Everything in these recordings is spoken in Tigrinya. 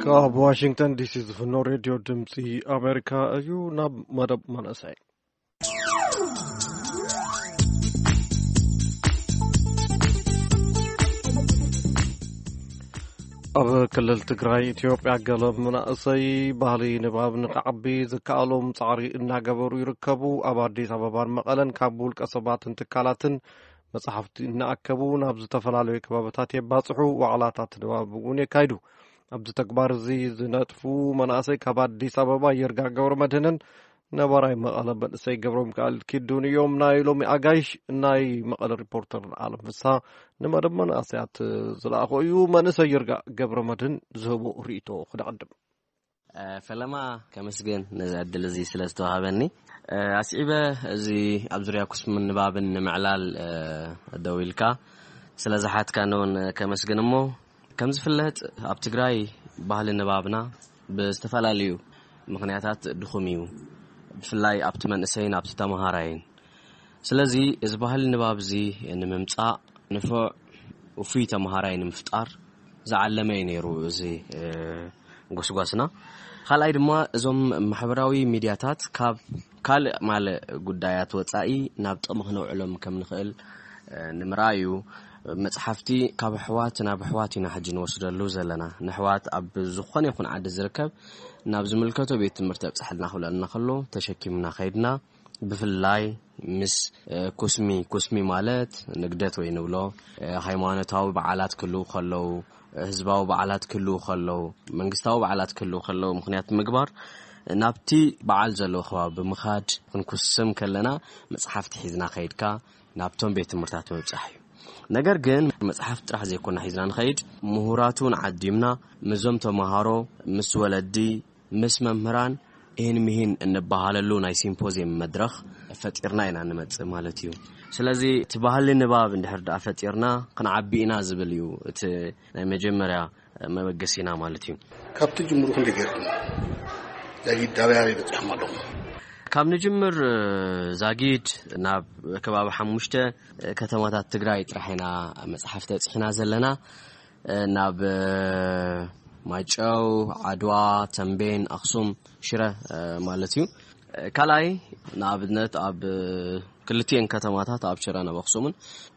ካብ ዋሽንግተን ዲሲ ዝፍኖ ሬድዮ ድምፂ ኣሜሪካ እዩ። ናብ መደብ መንእሰይ። ኣብ ክልል ትግራይ ኢትዮጵያ፣ ገለ መናእሰይ ባህሊ ንባብ ንክዓቢ ዝከኣሎም ጻዕሪ እናገበሩ ይርከቡ። ኣብ ኣዲስ ኣበባን መቐለን ካብ ውልቀ ሰባትን ትካላትን መጽሓፍቲ እናኣከቡ ናብ ዝተፈላለዩ ከባብታት የባጽሑ። ዋዕላታት ንባብ እውን የካይዱ። ኣብዚ ተግባር እዚ ዝነጥፉ መናእሰይ ካብ ኣዲስ ኣበባ፣ ይርጋ ገብረ መድህንን ነባራይ መቐለ መንእሰይ ገብሮም ከኣል ኪዱን እዮም። ናይ ሎሚ ኣጋይሽ ናይ መቐለ ሪፖርተር ዓለም ፍሳ ንመደብ መናእሰያት ዝለኣኾ እዩ። መንእሰይ ይርጋ ገብረ መድህን ዝህቦ ርእይቶ ክደቐድም። እ፣ ፈለማ ከመስግን ነዚ ዕድል እዚ ስለ ዝተዋሃበኒ። እ፣ ኣስዒበ እዚ ኣብ ዙርያ ኩስምን ንባብን ንምዕላል፣ እ፣ ደው ኢልካ ስለ ዝሓትካኒ እውን ከመስግን እሞ፣ ከም ዝፍለጥ ኣብ ትግራይ ባህሊ ንባብና ብዝተፈላለዩ ምኽንያታት ድኹም እዩ፣ ብፍላይ ኣብቲ መንእሰይን ኣብቲ ተመሃራይን። ስለዚ እዚ ባህሊ ንባብ እዚ ንምምጻእ፣ ንፉዕ ውፉይ ተመሃራይ ንምፍጣር ዝዓለመ እዩ ነይሩ እዚ፣ እ፣ ጎስጓስና። ካልኣይ ድማ እዞም ማሕበራዊ ሚድያታት ካብ ካልእ ማለ ጉዳያት ወጻኢ ናብ ጥቕሚ ክነውዕሎም ከም ንኽእል፣ እ፣ ንምርኣይ እዩ። መጽሓፍቲ ካብ ኣሕዋት ናብ ኣሕዋት ኢና ሕጂ ንወስደሉ ዘለና። ንኣሕዋት ኣብ ዝኾነ ይኹን ዓዲ ዝርከብ ናብ ዝምልከቶ ቤት ትምህርቲ ኣብጽሐልና ክብለና ከሎ ተሸኪምና ከይድና፣ ብፍላይ ምስ፣ እ፣ ኩስሚ፣ ኩስሚ ማለት ንግደት ወይ ንብሎ፣ እ፣ ሃይማኖታዊ በዓላት ክህልዉ ከለዉ፣ እ፣ ህዝባዊ በዓላት ክህልዉ ከለዉ፣ መንግስታዊ በዓላት ክህልዉ ከለዉ ምኽንያት ምግባር፣ ናብቲ በዓል ዘለዎ ከባቢ ብምኻድ ክንኩስም ከለና መጽሓፍቲ ሒዝና ከይድካ ናብቶም ቤት ትምህርታት ምብጻሕ እዩ። ነገር ግን መጽሓፍቲ ጥራሕ ዘይኮና ሒዝና ንኸይድ፣ ምሁራት እውን ዓዲምና ምስዞም ተመሃሮ፣ ምስ ወለዲ፣ ምስ መምህራን ኢህን ምሂን እንበሃለሉ ናይ ሲምፖዚየም መድረኽ ፈጢርና ኢና ንመጽእ ማለት እዩ። ስለዚ እቲ ባህሊ ንባብ እንድሕር ደኣ ፈጢርና ክንዓቢ ኢና ዝብል እዩ እቲ ናይ መጀመርያ መበገሲና ማለት እዩ። ካብ ትጅምሩ ክንደይ ገይርኩም? ዛጊድ ኣበይ ኣበይ በጺሕኩም ኣለኹም? ካብ ንጅምር፣ እ፣ ዛጊድ ናብ ከባቢ ሓሙሽተ ከተማታት ትግራይ ጥራሕ ኢና መጽሓፍቲ ኣብጺሕና ዘለና። እ፣ ናብ፣ እ፣ ማይጨው፣ ዓድዋ፣ ተምቤን፣ ኣኽሱም፣ ሽረ፣ እ፣ ማለት እዩ። እ፣ ካልኣይ ንኣብነት ኣብ፣ እ፣ ክልቲኤን ከተማታት ኣብ ሽረን ኣብ ኣኽሱምን፣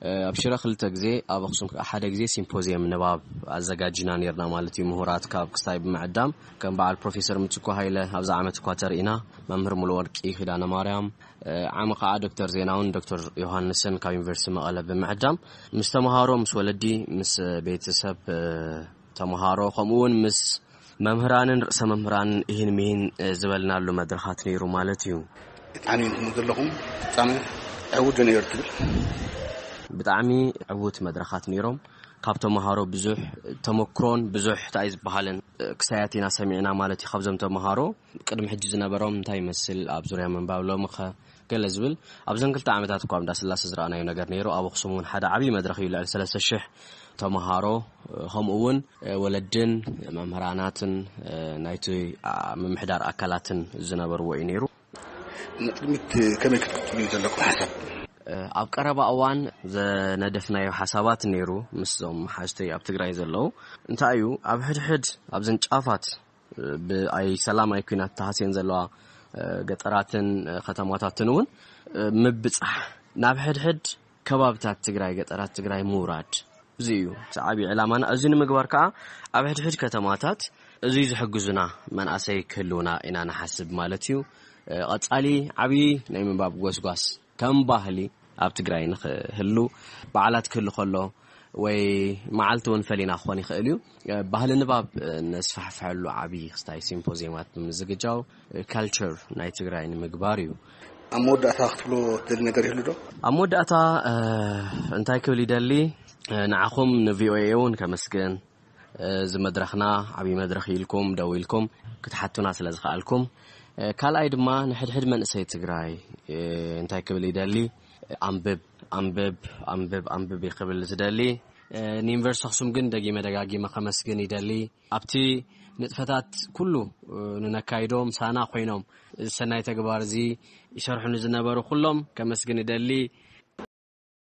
እ፣ ኣብ ሽረ ክልተ ግዜ፣ ኣብ ኣኽሱም ከዓ ሓደ ግዜ ሲምፖዚየም ንባብ ኣዘጋጅና ነይርና ማለት እዩ። ምሁራት ካብ ክስታይ ብምዕዳም ከም በዓል ፕሮፌሰር ምትኩ ሃይለ ኣብዚ ዓመት እኳ ተርኢና፣ መምህር ሙሉወርቂ ኪዳነ ማርያም፣ እ፣ ዓሚ ከዓ ዶክተር ዜናውን ዶክተር ዮሃንስን ካብ ዩኒቨርሲቲ መቐለ ብምዕዳም ምስ ተምሃሮ፣ ምስ ወለዲ፣ ምስ ቤተሰብ፣ እ፣ ተምሃሮ፣ ከምኡ እውን ምስ መምህራንን ርእሰ መምህራንን ኢሂን ሚሂን፣ እ፣ ዝበልናሉ መድረኻት ነይሩ ማለት እዩ። ብጣዕሚ ኢኹም ዘለኹም ፍጻመ ዕዉት ዶ ነይሩ ትብል? ብጣዕሚ ዕዉት መድረኻት ነይሮም። ካብ ተምሃሮ ብዙሕ ተመክሮን ብዙሕ እንታይ ዝበሃልን፣ እ፣ ክሳያት ኢና ሰሚዕና ማለት እዩ። ካብዞም ተምሃሮ ቅድሚ ሕጂ ዝነበሮም እንታይ ይመስል ኣብ ዙርያ ምንባብ፣ ሎሚ ኸ ገለ ዝብል ኣብዘን ክልተ ዓመታት እኳ ኣብ እንዳስላሴ ዝረኣናዮ ነገር ነይሩ። ኣብ ኣኽሱም እውን ሓደ ዓብዪ መድረኽ እዩ፣ ልዕሊ ሰለስተ ሽሕ ተምሃሮ፣ እ፣ ከምኡ እውን፣ እ፣ ወለድን መምህራናትን፣ እ፣ ናይቲ፣ ኣ፣ ምምሕዳር ኣካላትን ዝነበርዎ እዩ ነይሩ። ንቅድሚት ከመይ ክትቅፅሉ እዩ ዘለኩም ሓሳብ? እ፣ ኣብ ቀረባ እዋን ዘነደፍናዮ ሓሳባት ነይሩ ምስዞም ሓዝተይ ኣብ ትግራይ ዘለዉ። እንታይ እዩ፣ ኣብ ሕድሕድ ኣብዘን ጫፋት፣ እ፣ ብኣይ ሰላም ኣይ ኲናት ተሃስየን ዘለዋ፣ እ፣ ገጠራትን፣ እ፣ ከተማታትን እውን፣ እ፣ ምብጻሕ፣ ናብ ሕድሕድ ከባብታት ትግራይ፣ ገጠራት ትግራይ ምውራድ፣ እዚ እዩ እቲ ዓብዪ ዕላማና። እዚ ንምግባር ከዓ ኣብ ሕድሕድ ከተማታት እዚ ዝሕግዙና መናእሰይ ክህልውና ኢና ንሓስብ ማለት እዩ። እ፣ ቀጻሊ ዓብዪ ናይ ምንባብ ጎስጓስ ከም ባህሊ ኣብ ትግራይ ንኽህሉ፣ በዓላት ክህሉ ከሎ ወይ መዓልቲ እውን ፈሊና ክኾን ይኽእል እዩ። እ፣ ባህሊ ንባብ፣ እ፣ ነስፋሕፍሐሉ ዓብዪ ክስታይ ሲምፖዚየማት ብምዝግጃው፣ እ፣ ካልቸር ናይ ትግራይ ንምግባር እዩ። ኣብ መወዳእታ ክትብሎ ትደሊ ነገር ይህሉ ዶ? ኣብ መወዳእታ፣ እ፣ እንታይ ክብል ይደሊ? እ፣ ንዓኹም ንቪኦኤ እውን ከመስግን፣ እ፣ እዚ መድረኽና ዓብዪ መድረኽ ኢልኩም ደው ኢልኩም ክትሓቱና ስለ ዝኸኣልኩም፣ እ፣ ካልኣይ ድማ ንሕድሕድ መንእሰይ ትግራይ፣ እ፣ እንታይ ክብል ይደሊ? ኣንብብ፣ ኣንብብ፣ ኣንብብ፣ ኣንብብ እዩ ክብል ዝደሊ። እ፣ ንዩኒቨርሲቲ ኣኽሱም ግን ደጊመ ደጋጊመ ከመስግን ይደሊ። ኣብቲ ንጥፈታት ኩሉ፣ እ፣ ንነካይዶ ምሳና ኮይኖም እዚ ሰናይ ተግባር እዚ ይሰርሑ ንዝነበሩ ኩሎም ከመስግን ይደሊ።